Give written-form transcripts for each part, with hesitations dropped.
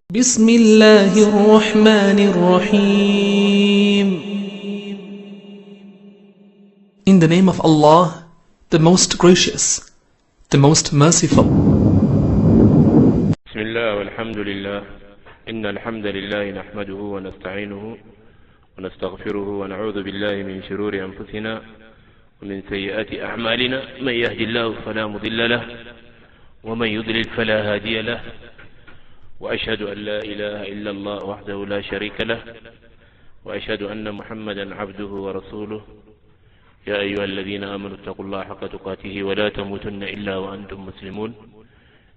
بسم الله الرحمن الرحيم. In the name of Allah, the most gracious, the most merciful. بسم الله والحمد لله. إن الحمد لله نحمده ونستعينه ونستغفره ونعوذ بالله من شرور أنفسنا ومن سيئات أعمالنا. من يهد الله فلا مضل له ومن يضلل فلا هادي له، وأشهد أن لا إله إلا الله وحده لا شريك له، وأشهد أن محمدا عبده ورسوله. يا أيها الذين آمنوا اتقوا الله حق تقاته ولا تموتن إلا وأنتم مسلمون.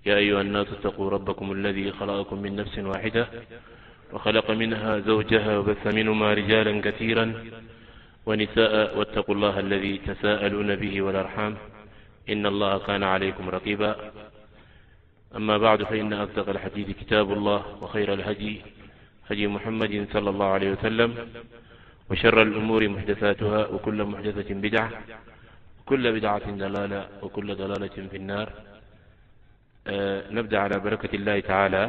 يا أيها الناس اتقوا ربكم الذي خلقكم من نفس واحدة وخلق منها زوجها وبث منهما رجالا كثيرا ونساء، واتقوا الله الذي تساءلون به والأرحام إن الله كان عليكم رقيبا. أما بعد، فإن أصدق الحديث كتاب الله، وخير الهدي هدي محمد صلى الله عليه وسلم، وشر الأمور محدثاتها، وكل محدثة بدعة، وكل بدعة ضلالة، وكل ضلالة في النار. نبدأ على بركة الله تعالى.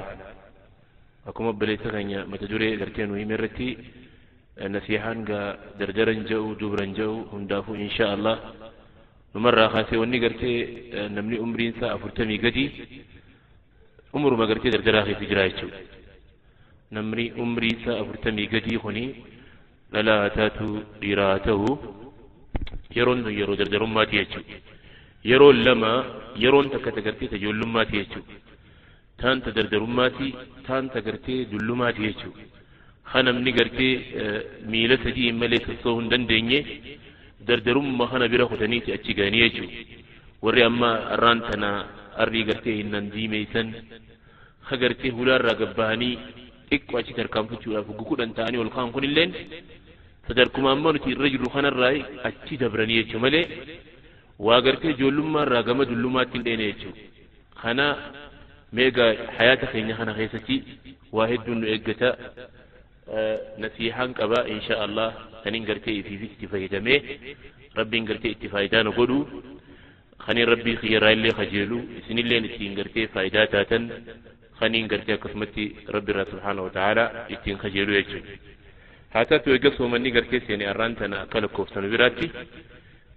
أكم أبليت غنيا متدوري قرتين ويمرتي نسيحان درجرا جو دبرا جو هندافو إن شاء الله. نمر خاسي وني قرتي نمني أمرين سا أفرتمي قدي عمر ما قرتي درجرا في جرايتشو نمري أمري سا أفرتمي قدي خني لا تاتو ديراته يرون يرو درجرون ما تيتشو يرون لما يرون تكتغرتي تجولم ما تيتشو تان تدردرون ماتي تان تغرتي دلو ما تيتشو خنم نغرتي ميلة سدي ملي سسوهن دندنيه دردرون ما خنا بيرا ختنيتي أتشي غانيتشو وري أما رانتنا أري غرتي إنن ديميسن خغرتي هولار راقباني إكو أتشي تركام فتشو أفقوكو دانتاني والقام كن اللين sadarkuma amma nuti irra jirru kanarraa achi dabranii jechuu malee waa gartee ijoollummaa irraa gama dullummaatti hin dheene jechuu. Kana meegaa hayaata keenya kana keessatti waa hedduun nu eeggata. Nasiihaan qaba insha Allah kaniin gartee ifiifis itti fayyadamee rabbiin gartee itti faayidaa nu godhu, kaniin rabbii kiyyarraa illee kajeelu isinilleen ittiin gartee faayidaa taatan, kaniin gartee akkasumatti rabbi irraa subhaanahu wa ta'ala ittiin kajeelu jechuudha. Haa taatu eega soomanni gartee seene arraan tana akka lakkoofsanu biraatti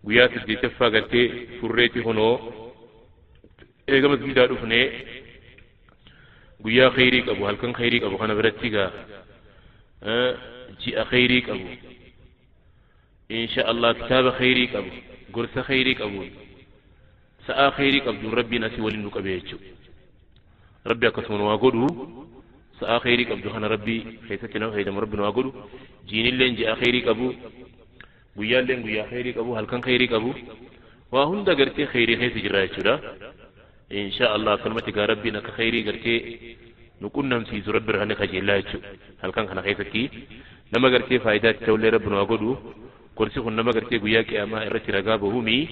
guyyaa 8ffaa gartee furreeti hunoo eega masgiidaa dhufnee guyyaa khayrii qabu halkan khayrii qabu kana biratti gaa ji'a khayrii qabu insha Allah kitaaba khayrii qabu gorsa khayrii qabu sa'aa khayrii qabdu rabbiin asii waliin nu qabe jechuudha. Rabbi akkasuma nu waa godhu sa'aa khayrii qabdu kana rabbii keessatti nama fayyadamu rabbi nu waa godhu. Jiinilleen ji'a khayrii qabu, guyyaalleen guyyaa khayrii qabu, halkan khayrii qabu, waa hunda gartee khayrii keessa jira jechuudha. Insha Allah akkanumatti gaa rabbiin akka khayrii gartee nu qunnamsiisu rabbi irraa ni kajeellaa jechuudha. Halkan kana keessatti nama gartee faayidaatti ta'ullee rabbi nu waa godhu. Gorsi kun nama gartee guyyaa qiyaamaa irratti ragaa bahumii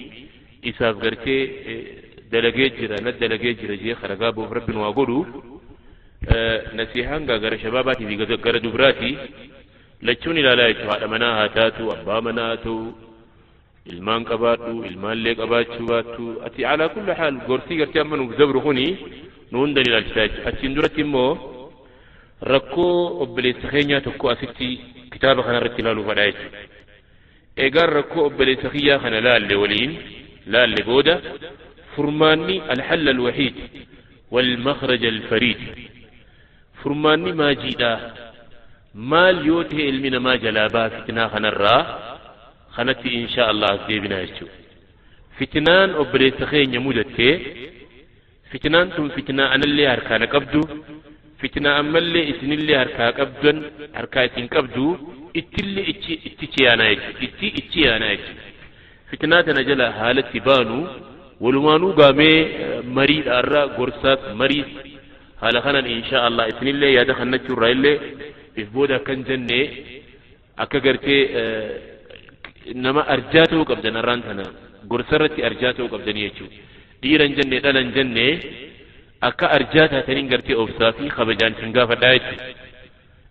isaaf gartee dalagee jira na dalagee jira jee ragaa bahuuf rabbi nu waa godhu. Nasihaan gaa gara shabaabaatii fi gara dubraati lachuun ilaalaa jechuudha. Haadha manaa haa taatu, abbaa manaa haa ta'u, ilmaan qabaadhu, ilmaanillee qabaachuu baattu, ati alaa kulli haal gorsii gartee amma nuuf dabru kuni nu hunda ni ilaalchisa jechuudha. Achiin duratti immoo rakkoo obboleessa keenyaa tokko asitti kitaaba kanarratti ilaaluu fadhaa jechuudha. Egaan rakkoo obboleessa kiyyaa kana laalle waliin laalle booda furmaanni alhalla alwahiid walmakhraj alfariid furmaanni maajiidha maal yoo ta'e ilmi namaa jalaa baha fitnaa kanarraa kanatti insha Allah as deebinaa jechuudha. Fitnaan obboleessa keenya mudattee fitnaan tun fitnaa anallee harkaa na qabdu, fitnaa ammallee isinillee harkaa qabdan harkaa isin qabdu ittillee itti ciyaanaa jechuudha. Itti ciyaanaa jechuudha. Fitnaa tana jala haalatti baanu walumaanuu gaamee mariidhaarraa gorsaas mariis haala kanan insha Allah isinillee yaada kannachuurraa illee if booda akkan jenne akka gartee nama arjaa ta'uu qabdan arraan tana gorsarratti arjaa ta'uu qabdanii jechuudha. Dhiira hin jenne dhala hin jenne akka arjaa taataniin gartee obsaa fi kabajaan isin gaafadhaa jechuudha.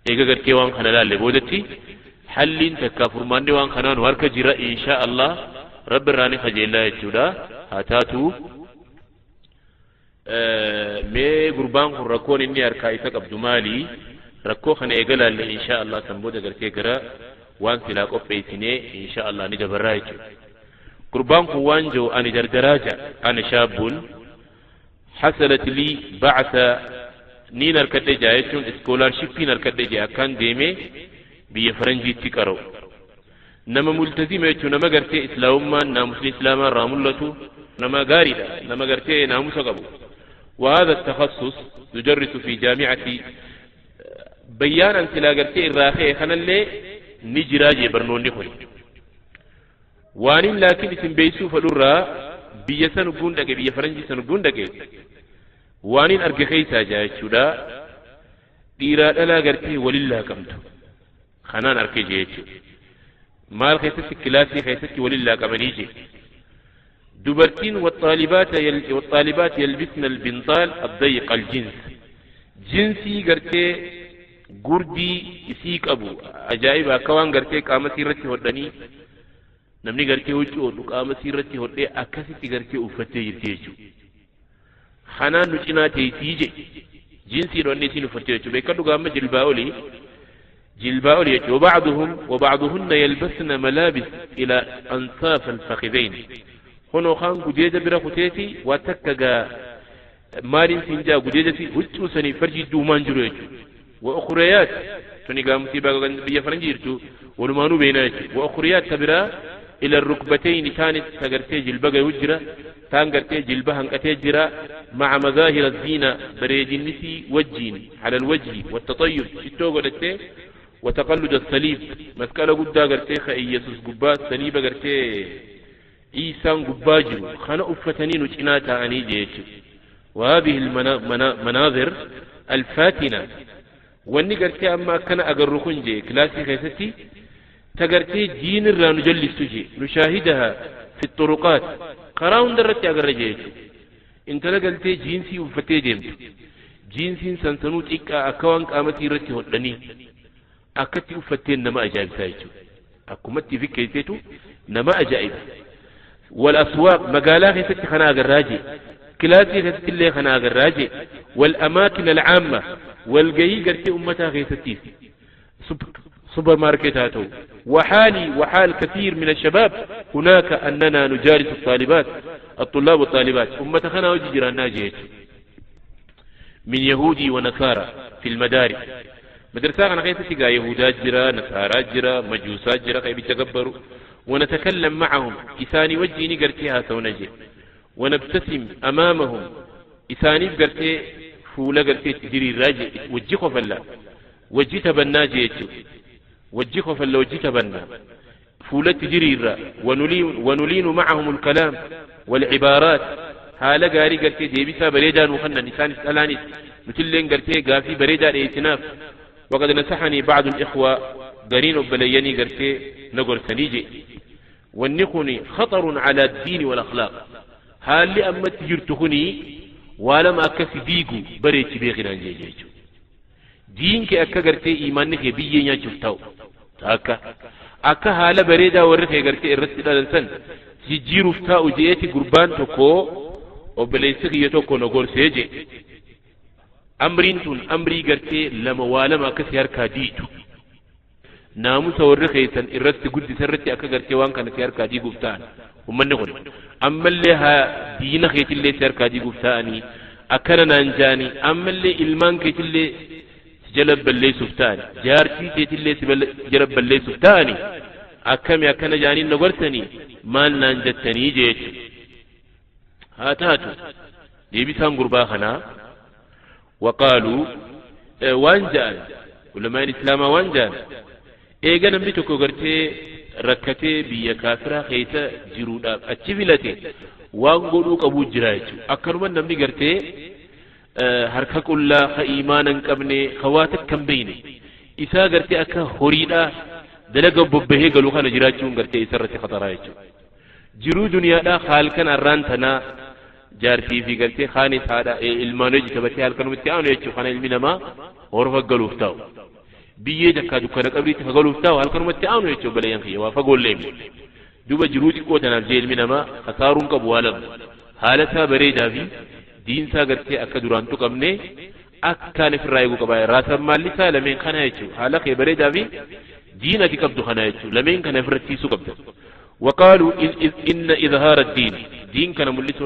Eega gartee waan kana laalle boodatti halliin takka furmaanni waan kanaa nu harka jira insha Allah rabbi irraa ni kajeellaa jechuudha. Haa taatu Mee gurbaan kun rakkoon inni harkaa isa qabdu maali? Rakkoo kana eegalaalle insha Allah san booda gartee gara waan silaa qopheessinee insha Allah ni dabarraa jechuudha. Gurbaan kun waan jiru ani dardaraa jira ana shaabbuun hasalat lii ba'asa niin harkadhe jaa jechuun iskoolaarshiippiin harkadhe jaa akkaan deemee biyya faranjiitti qara'u. Nama multazima jechuun nama gartee islaamummaan naamusni islaamaa irraa mul'atu nama gaariidha nama gartee naamusa qabu. وهذا التخصص يدرس في جامعة بيانا سلا غرتي الراخي خنا اللي نجراجي برنوني خري وانين لكن اسم بيسو فدورا بيا سنغون دغه بيا فرنجي سنغون دغه وانين ارغ خيسا جاچودا ديرا دلا غرتي ولله قمتو خنان اركي جيچو مال خيستي كلاسي خيستي ولله قمنيجي دبرتين والطالبات يلبسن البنطال الضيق الجنس جنسي غرتي gurdii isii qabu ajaa'iba akka waan gartee qaama irratti hodhanii namni gartee huccuu hodhu qaama irratti hodhee akkasitti gartee uffattee jirti jechuudha. Kanaan nu cinaa teessii je jinsii dhoonni isiin uffattee jechuudha. Beekadhu gaama jilbaa olii jechuudha. وبعضهم وبعضهن يلبسن ملابس إلى أنصاف الفخذين. هنا خان قديدة برا خطيتي وتكجا مالين سنجا قديدة في huccuu sanii farji duumaan jiru jechuudha. وأخريات تنقى مصيبة بيا فرنجيرتو ولمانو بينات وأخريات تبرا إلى الركبتين تاني تغرتي جلبة وجرة تانغرتي جلبة هنكتي جرا مع مظاهر الزينة بريد النسي والجين على الوجه والتطيب شتوغرتي وتقلد الصليب مسكالة قد غرتي خي يسوس قبات صليب غرتي إيسان قباجرو خنا أفتنين وشناتا أني جيش. وهذه المناظر الفاتنة wanni gartee amma akkana agarru kun jee kilaasii keessatti tagartee diin irraa nu jallistu jee nushaahidaha fi turuqaat karaa hundarratti agarra jee jechuudha. Intala galtee jiinsii uffattee deemtu jiinsiin sansanuu xiqqaa akka waan qaamatii irratti hodhanii akkatti uffatteen nama ajaa'ibsaa jechuudha. Akkumatti fikkeesseetu nama ajaa'iba. Wal aswaaq magaalaa keessatti kana agarraa jee kilaasii keessatti illee kana agarraa jee wal amaakin alcaamma والجي قرتي أمتها غيثتيس سوبر ماركتاته. وحالي وحال كثير من الشباب هناك أننا نجالس الطالبات الطلاب والطالبات أمتها خنا وجيراننا جيت من يهودي ونصارى في المدارس مدرسة أنا غيثتي يهودا جرا نصارى جرا مجوسا جرا كيف يتكبروا ونتكلم معهم إساني وجهني قرتيها سونجي ونبتسم أمامهم إساني قرتي fuula gartee diriiraa jee wajji kofalla wajji tabannaa jechu wajji kofalla wajji tabannaa fuulatti diriirra wanuliinu macahum alkalaam walcibaaraat haala gaarii gartee deebisaa bareedaa nuu kennan isaanis dhalaanis nutilleen gartee gaafii bareedaa dhiyeessinaaf. وقد نصحني بعض الإخوة قرين بليني قرتي نقر سنيجي والنخني خطر على الدين والأخلاق هل لأما تجرتخني ولم أكس ديقو بريتي بيغنان جيجيجو دينك أكا قرتي إيمانك بيي نشفتاو تاكا أكا هالا بريدا ورخي قرتي الرسل الإنسان جيجيرو فتاو جيتي قربان تكو وبليسخي يتوكو نقول سيجي أمرين تون أمري قرتي لما والما أكس يركا ديتو ناموس ورخي سن الرسل قد سرتي أكا قرتي وان كانت يركا ديقو فتان ومن نقول أما اللي ها دين خيت اللي سركا دي قفتاني أكنا نانجاني أما اللي إلمان كيت اللي جلب باللي سفتاني جارتي تيت اللي جلب باللي سفتاني أكم يا كنا جاني نقرتني ما نانجتني جيت هاتاتو دي بيسان قربا خنا وقالوا وانجان علماء الإسلام وانجان إيجا نملتكو قرتي rakkatee biyya kaafiraa keessa jiruudhaaf achi filate waan godhuu qabu jira jechuudha. Akkanuma namni gartee harka qullaa ka iimaana hin qabne ka waa takka hin beekne isaa gartee akka horiidhaa dalaga bobbahee galu kana jiraachuun gartee isarratti khataraa jechuudha. Jiruu duniyaadhaa halkan arraan tanaa jaartii fi gartee kaanis haadha ilmaan hojii taphatee halkanumatti aanu jechuudha. Kana ilmi namaa horfa galuuf ta'u. Biyyee takkaa dukkana qabriitti fagaluuf ta'u halkanumatti aanu jechuudha balayyan kiyya waa fagoollee duuba jiruu xiqqoo tanaaf jee ilmi namaa kasaaruun qabu waa lama haala isaa bareedaa fi Diinsaa gartee akka duraan tuqamne akkaan ofirraa eeguu qaba. Raasan maallisaa lameen kana jechuudha. Haala kee bareedaa fi diin ati qabdu kana jechuudha. Lameen kana ofirratti tiisuu qabda. وقالوا إن إظهار الدين دين كان ملس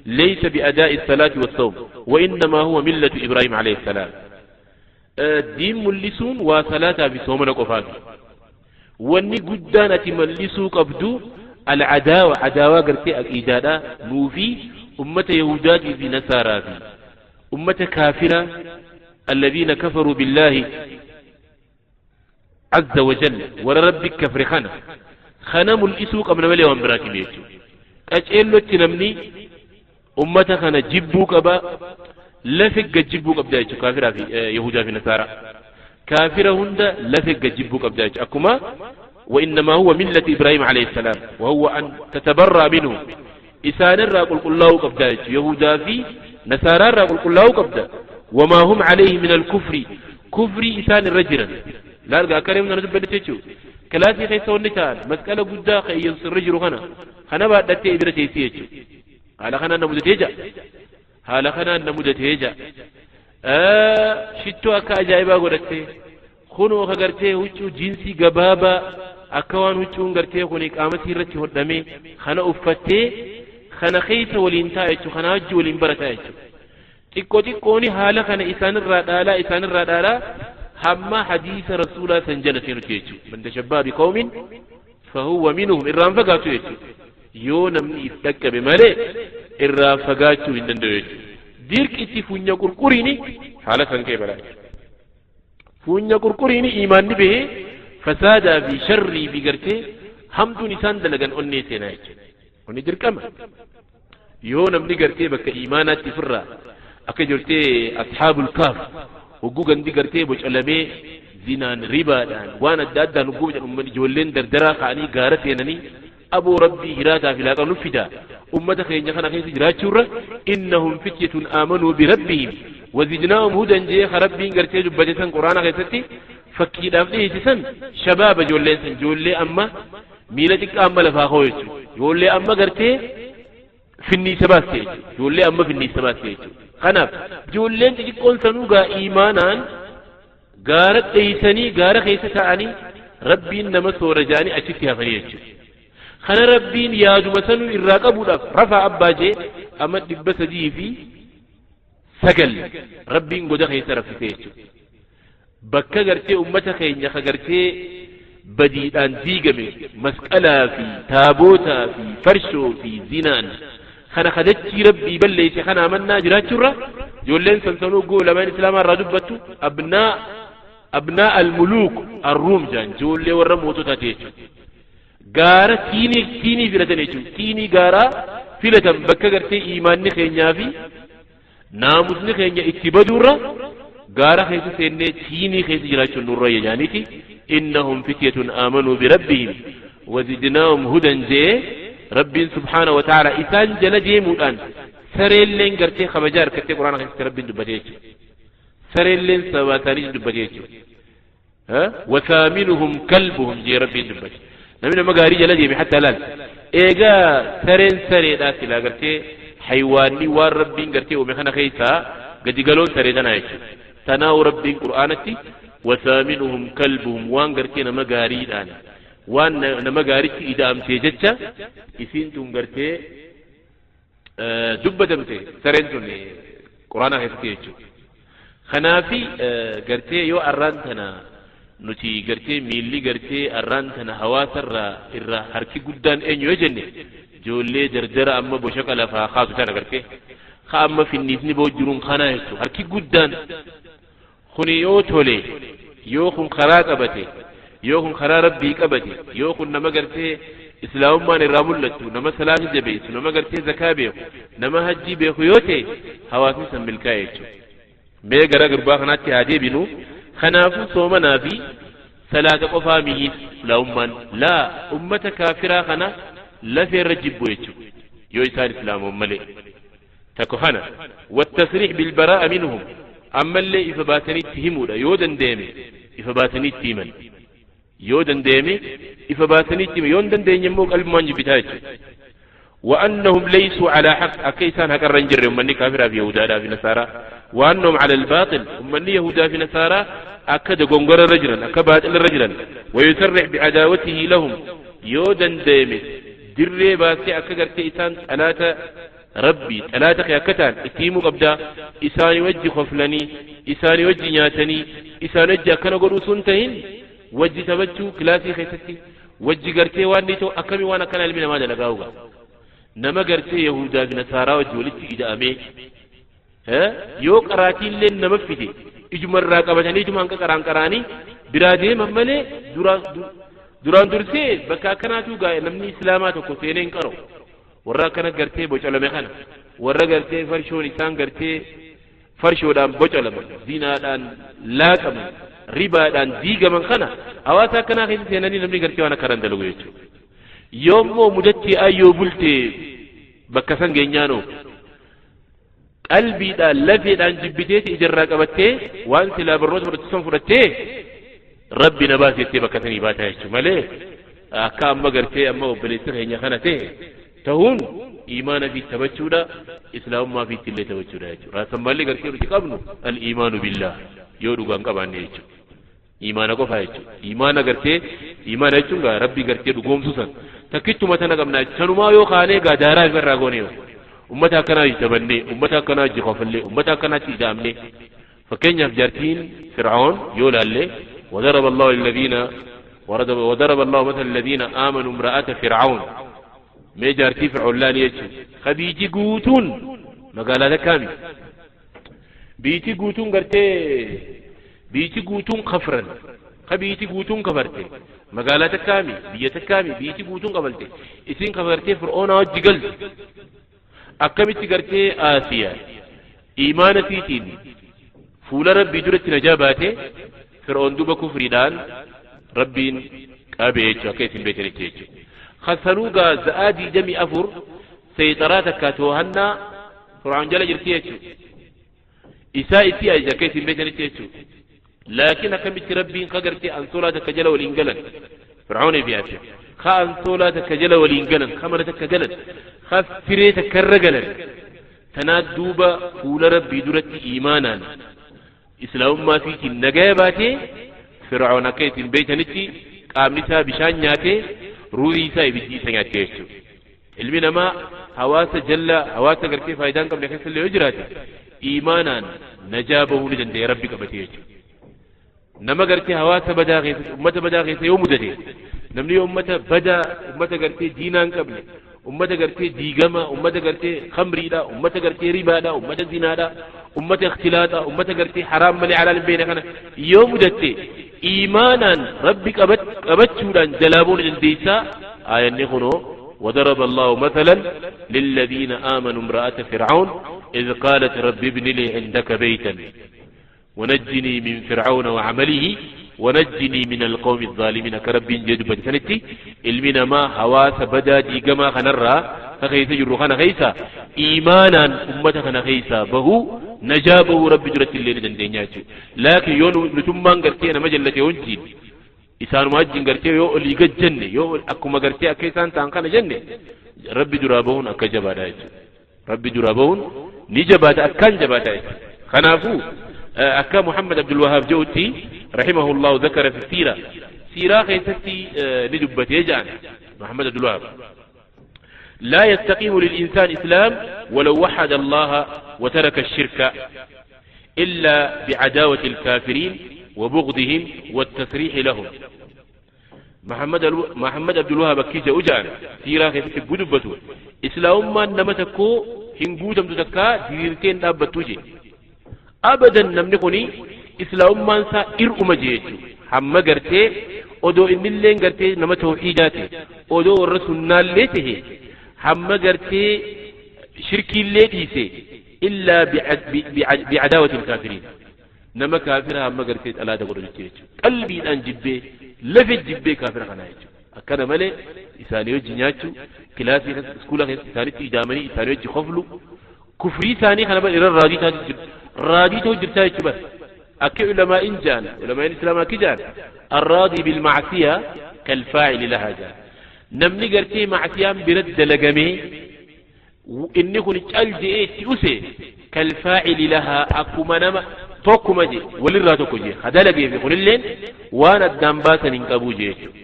ليس بأداء الصلاة والصوم وإنما هو ملة إبراهيم عليه السلام. دين ملسون وصلاة في صومنا قفاك واني قدانة ملسو قبدو العداوة عداوة قرتي الإجادة نوفي أمة يهودات في نصارى في أمة كافرة الذين كفروا بالله عز وجل وربك كفر خنا خنا ملسو قبل ملي وانبراكي بيتو أجئلو تنمني أمة خنا جبو قبا لفق جبو قبدا كافرة في يهودا في نصارى كافرة هند لفق جبو قبدا أكما وإنما هو ملة إبراهيم عليه السلام وهو أن تتبرأ منه إسان الرأقل الله قبدا يهودا في نصارى الرأقل الله قبدا وما هم عليه من الكفر كفر إسان الرجل لا أرجع كريم نرجع بلتشو كلاسي خيسون نتان مسألة قدا خيس الرجل خنا خنا بعد تأتي إبرة تيسيتشو على خنا نموذج haala kanaan na mudatee jaa shittoo akka ajaa'ibaa godhattee kunoo ka gartee huccuu jiinsii gabaabaa akka waan huccuun gartee kuni qaamasii irratti hodhamee kana uffattee kana keessa waliin taa'a jechuudha kana wajji waliin barataa jechuudha xiqqoo xiqqooni haala kana isaanirraa dhaalaa isaanirraa dhaalaa hamma hadiisa rasuulaa san jala seenutti jechuudha man tashabbaa biqawmin fahuwa minhum irraan fagaatu jechuudha yoo namni if dhaqqabe malee irraa fagaachuu hin danda'u jechuudha. Dirqitti funya qurquriini haala san kee balaa funya qurquriini imaanni bahee fasaadaa fi sharrii fi gartee hamtuun isaan dalagan onnee seenaa jechuudha. Kuni dirqama yoo namni gartee bakka imaanaatti ofirraa akka jirtee ashaabul kaaf hogguu gandi gartee bocalamee zinaan ribaadhaan waan adda addaan hogguu bocan ijoolleen dardaraa ka'anii gaara seenanii أبو ربي هراتا في لاقا نفدا أمة خينيا خنا خيس جراتشورا إنهم فتية آمنوا بربهم وزدناهم هدى جيخ ربي قرتي جبتسن قرآن خيستي فكيد أفليه سن شباب جولين سن جولي أما ميلتك أما لفاخويت جولي أما قرتي في النسبات جولي أما في النسبات خناف جولين تجيكون سنوغا إيمانا غارت إيساني غارة خيستاني ربي إنما سورجاني أشتها فنيتشو خنا ربين يا جمسنو الراقبو رفع أبا جي أما دبس دي في سجل ربين قد خيس رفسيتو بكا غرتي أمتا خينيا خغرتي بديدان ديغمي مسألة في تابوتا في فرشو في زنان خنا خدتشي ربي بليش خنا منا جراتشورا جولين سنسنو قول لمن إسلام الرادبتو أبناء الملوك الروم جان جولي ورموتو تاتيتو gaara tiinii filatan jechuudha. Tiinii gaaraa filatan bakka gartee imaanni keenyaa fi naamusni keenya itti baduurra gaara keessa seennee tiinii keessa jiraachuun nurra jedhaniiti. Innahum fityatun aamanuu birabbihim wazidnaahum hudan jee rabbiin subhaana wa ta'ala isaan jala deemuudhaan sareelleen gartee kabajaa harkattee quraana keessatti rabbiin dubbatee jechuudha. Sareelleen sababa isaanii dubbatee jechuudha. Wasaaminuhum kalbuhum jee rabbiin dubbate. Namni nama gaarii jala deeme hatta laal eegaa sareen sareedhaa silaa gartee haywaanni waan rabbiin gartee uume kana keessaa gadi galoon saree tanaa jechuudha. Tanaa'u rabbiin qur'aanatti wasaaminuhum kalbuhum waan gartee nama gaariidhaan waan nama gaaritti ida'amtee jecha isiin tun gartee dubbatamte sareen tun qur'aana keessatti jechuudha. Kanaafi gartee yoo arraan tana nuti gartee miilli gartee arraan tana hawaasarraa irraa harki guddaan eenyu yoo jenne ijoollee dardara amma boshaqa lafaa kaasu tana gartee ka amma finniisni boojjiruun kanaa jechuudha harki guddaan kuni yoo tole yoo kun karaa qabate yoo kun karaa rabbii qabate yoo kun nama gartee islaamummaan irraa mul'attu nama salaata jabeessu nama gartee zakaa beeku nama hajjii beeku yoo ta'e hawaasni san milkaa'e jechuudha. Mee gara gurbaa kanaatti haa deebinu. Kanaafuu soomanaa fi salaata qofaa mihiis islaamummaan laa ummata kaafiraa kana lafeerra jibbu jechuudha yoo isaan islaamoon malee. Takko kana wattasriix bilbaraa'a minhum ammallee ifa baasaniitti himuudha yoo dandeenye ifa baasaniitti himan yoo dandeenye ifa baasaniitti himan yoo hin dandeenye immoo qalbumaan jibbitaa jechuudha. وأنهم ليسوا على حق أكيسان هكا رنجر أمني كافرة في يهودا في نصارى وأنهم على الباطل أمني يهودا في نصارى أكد قنقر رجلا أكبات رجلا ويسرع بعداوته لهم يودا ديمي دري باسي أكدر إسان ثلاثة ربي ثلاثة خياكتان اتيمو قبدا إساني وجه خفلني إساني وجه نياتني إساني وجه أكنا قلو سنتهن وجه تبجو كلاسي خيستي وجه قرتي وانيتو أكمي وانا كان علمنا ماذا لقاوغا نما قرتي يهودا بنصارى وجه ولدت إذا أمي ها يو قراتي لين نمفتي إجمر راقبتني إجمان كقران قراني برادي ممالي duraan dursee bakka akkanaatu gaa namni islaamaa tokko seenee hin qaru warra akkana gartee bocolame kana warra gartee farshoon isaan gartee farshoodhaan bocolaman zinaadhaan laaqaman ribaadhaan diigaman kana hawaasa akkanaa keessa seenanii namni gartee waan akkanaan dalagu jechuudha. Yoommoo mudatti ayyoo bultee bakka san geenyaanoo qalbiidhaan lafeedhaan jibbiteeti ijarraa qabattee waan silaa barnoota fudhattu san fudhattee rabbi na baasee bakka sanii baataa jechuudha malee akka amma gartee amma obboleessa keenya kana ta'e ta'uun iimaana fi taphachuudha islaamummaa fi illee taphachuudha jechuudha raasammallee gartee nuti qabnu al-iimaanu billah yoo dhugaan qabaanne jechuudha iimaana qofaa jechuudha iimaana gartee iimaana jechuun gaa rabbi gartee dhugoomsu san takkichuma tana qabna sanumaa yoo kaanee gaa daaraa irraa goonee ummata akkanaa taphannee ummata akkanaa jikofallee ummata akkanaatti ida'amne fakkeenyaaf jaartiin fir'aun yoo laallee وضرب الله الذين وضرب الله مثل الذين آمنوا امرأة فرعون ما جارتي فرعون لا ليش خبيجي قوتون مقالة كامل بيتي قوتون قرتي بيتي قوتون خفرا خبيتي قوتون كفرتي مقالة كامل بيتي كامل بيتي قوتون قبلتي اسين كفرتي فرعون وجقل أكملت قرتي آسيا إيمان فيتين فول ربي درت نجاباتي فرعون دوبا كفريدان ربين قابي كيسين بيتني تيجي خسروا غا زادي دمي أفر سيطراتك كاتوهنا فرعون جل جرتيتو إساء إساء إذا كيسين بيتني تيجي لكن كمت ربين خقرتي أنصولة كجل والإنجلن فرعون بياتي خا أنصولة كجل والإنجلن خمرة كجلن خفريت كرجلن تناد دوبا فول ربي درت إيمانا إسلام ما فيك النجاباتي فرعون كيت البيت نتي قامني بشان نياتي روحي ساي بيجي سنياتي علمنا ما حواس جل حواس غرتي فايدان قبل خس اللي اجراتي ايمانا نجابه لجند ربي قبتي نما غرتي حواس بدا غيث امه بدا غيث يوم ددي نمني امه بدا امه غرتي دينان قبل امه غرتي ديغما امه غرتي خمري دا امه غرتي ربا دا امه زنا دا امه اختلاط امه غرتي حرام ملي على البين كان يوم دتي ايمانا ربك ابتشودان جلابون جنديسا آية نخنو وضرب الله مثلا للذين آمنوا امرأة فرعون إذ قالت رب ابن لي عندك بيتا ونجني من فرعون وعمله ونجني من القوم الظالمين كرب جد بدسنتي علمنا ما حواس بدا ديغما خنرا فخيس جرخنا خيسا ايمانا امتك خيسا به نجابه رب جرت الليل دندنياچو لكن يون نتمان غرتي انا مجلته ونجي إسان ماجين غرتي يو اللي جنة يو أكو ما غرتي أكيسان تانكنا جنة ربي درابون أكجبادا ربي درابون نجبات أكان جبادا خنافو أكا محمد عبد الوهاب جوتي رحمه الله ذكر في السيرة سيرة خيستي ندبت يجعل محمد عبد الوهاب لا يستقيم للإنسان إسلام ولو وحد الله وترك الشرك إلا بعداوة الكافرين وبغضهم والتسريح لهم. محمد عبد الوهاب كيجا أجان سيرة خيستي قدبته إسلام ما نمتكو هنقوتم تتكا ديرتين دابتوجي أبدا نمنكني إسلام ما انسا إرؤم جيتو حما قرتي أدو إن اللين قرتي نما توحيداتي أدو الرسول ناليته حما قرتي شركي الليتيسي إلا بعداوة الكافرين نما كافرها حما قرتي ألا تقول جيتو قلبي الآن جبي لفت جبي كافر خنايتو أكنا ملي إساني وجه نياتو كلاسي سكولا إساني تيجامني إساني وجه خفلو كفري ثاني خنا بل إلى الراضي تاجر راضي توجر تاج بس أكي علماء إنجان علماء الإسلام كجان الراضي بالمعصية كالفاعل لها جان نمني قرتي معصية برد لقمي Inni kun cal je'ee itti use kalfaa'ili lahaa akkuma nama tokkuma je walirraa tokko je hadalagee fi kunilleen waan addaan baasan hin qabuu je jechuudha.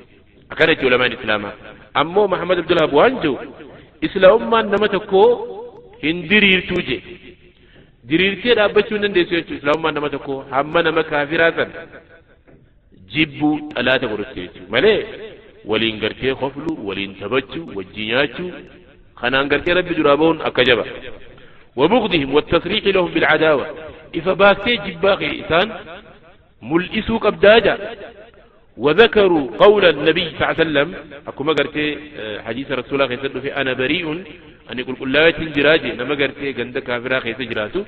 Akkana jechuudha ulamaan islaamaa. Ammoo Muhammad Abdulwahab waan jiru islaamummaan nama tokko hin diriirtuu je. Diriirtee dhaabbachuu hin dandeessu jechuudha islaamummaan nama tokko hamma nama kaafiraa san jibbuu xalaata godhatte jechuudha malee waliin gartee koflu waliin taphachuu wajjin nyaachuu kanaan gartee rabbi duraa bahuun akka jaba. وبغضهم والتصريح لهم بالعداوة إفباستي جباقي إنسان ملئسوا قبداجا. وذكروا قول النبي صلى الله عليه وسلم أكما قرتي حديث رسول الله خيسد في أنا بريء أن يقول قل لا تنجراجي نما قرتي قند كافرا خيس جراتو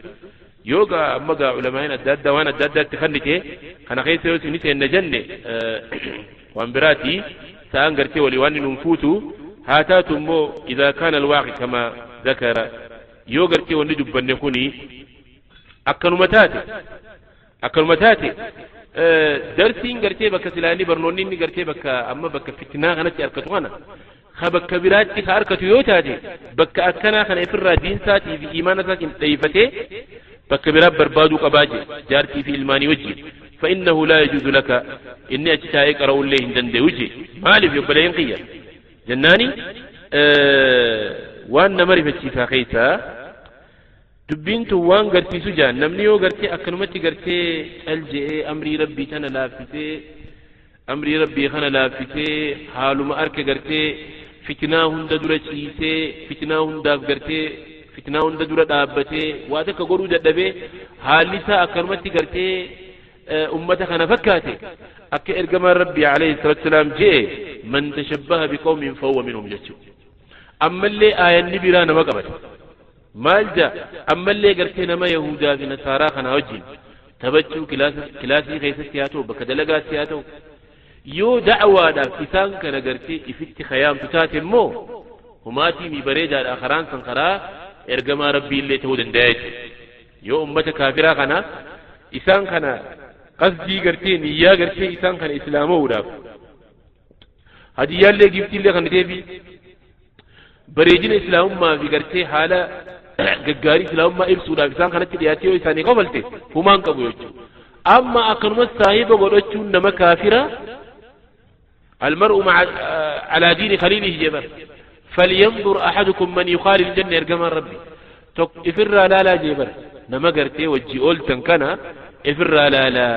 يوغا أما علماء الدادة وانا الدادة تخنتي خنا خيس يوسي نسي النجنة وانبراتي سأن قرتي ولوان ننفوتو هاتاتم مو إذا كان الواقع كما ذكر yoo gartee wanni dubbanne kuni akkanuma taate akkanuma taate darsiin gartee bakka silaanii barnoonni inni gartee bakka amma bakka fitnaa kanatti harkatu kana ka bakka biraatti ka harkatu yoo taate bakka akkanaa kana ifirraa diinsaatii fi imaana isaatiin dheeyfatee bakka biraa barbaaduu qabaa jee jaartii fi ilmaanii wajjin. فإنه لا يجوز لك إني أجتاعي قرأوا اللي هندن وجه مالي في أبلين قيا جناني وأن مرفت شفا خيسا dubbiin tun waan garsiisu jaan namni yoo gartee akkanumatti gartee cal je'ee amrii rabbii tana laaffisee amrii rabbii kana laaffisee haaluma harka gartee fitnaa hunda dura ciisee fitnaa hundaaf gartee fitnaa hunda dura dhaabbatee waa takka godhuu dadhabee haalli isaa akkanumatti gartee ummata kana fakkaate akka ergamaan rabbii alayhi salaatu wasalaam je'e man tashabbaha biqawmin fahuwa minhum jechuudha. Ammallee aayanni biraa nama qabate. Maal jaa ammallee gartee nama Yahudaa fi Nasaaraa kana wajjin taphachuu kilaasii keessatti haa ta'u bakka dalagaatti haa ta'u yoo da'awaadhaaf isaan kana gartee ifitti khayaamtu taate immoo humaatii mi bareedaadha karaan san karaa ergamaa rabbii illee ta'uu danda'a jechuudha. Yoo ummata kaafiraa kana isaan kana qasdii gartee niyyaa gartee isaan kana islaama'uudhaaf hadiyyaallee giftiillee kan ta'eefi bareedina islaamummaa fi gartee haala gaggaarii islaamummaa ibsuudhaaf isaan kanatti dhiyaatee yoo isaanii qofalte humaan qabu jechuudha. Amma akkanumas saahiba godhachuun nama kaafira المرء مع على دين خليله جبر فلينظر أحدكم من يخالل الجنة يرجم ربي افر لا لا جبر نما قرتي وجي أولتن كان افر لا لا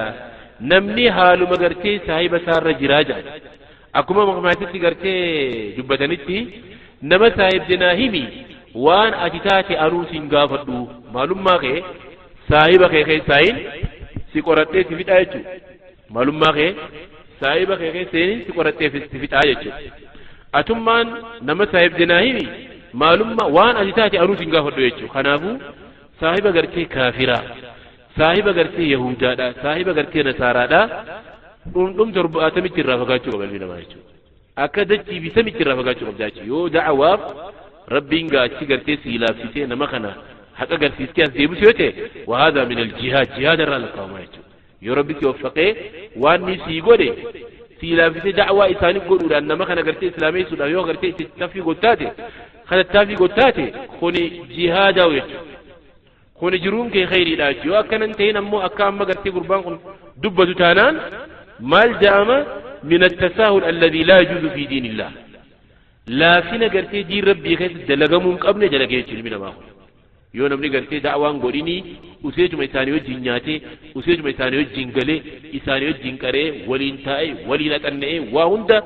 نمني حالو ما قرتي صاحب سار جراجا أكما مغماتي قرتي جبتنتي نما صاحب جناهمي وان أتتاتي أروس غافدو معلوم ما خي صاحب خي خي ساين سيقرتي سفيت آيتو معلوم ما خي صاحب خي خي ساين سيقرتي سفيت آيتو أتمان نما صاحب جناهمي معلوم ما وان أتتاتي أروس غافدو يچو خنافو صاحب غرتي كافرا صاحب غرتي يهودا دا صاحب غرتي نصارى دا دم ترباتمي رافقاچو قبل نما يچو akka dachii fi samitti irraa fagaachuu qabda jechuudha. Yoo da'awaaf rabbiin gaachi gartee sii laaffisee nama kana haqa garsiistee as deebisu yoo ta'e wahaadaa min aljihaad jihaada irraa lakkaa'ama jechuudha. Yoo rabbi si waffaqee waan ni sii godhe sii laaffisee da'awaa isaanii godhuudhaan nama kana gartee islaameessuudhaaf yoo gartee itti taffii gottaate kana taffii gottaate kuni jihaadaa jechuudha. Kuni jiruun kee khayriidha jechuudha. Yoo akkanan ta'in ammoo akka amma gartee gurbaan kun dubbatu taanaan maal ja'ama من التساهل الذي لا يجوز في دين الله لا فينا قرتي دين ربي خيس دلقمون قبل دلقيت من ما هو yoo namni gartee da'awaan godhinii useetuma isaanii wajjin nyaatee useetuma isaanii wajjin galee isaanii wajjin qaree waliin taa'ee waliin haxanna'ee waa hunda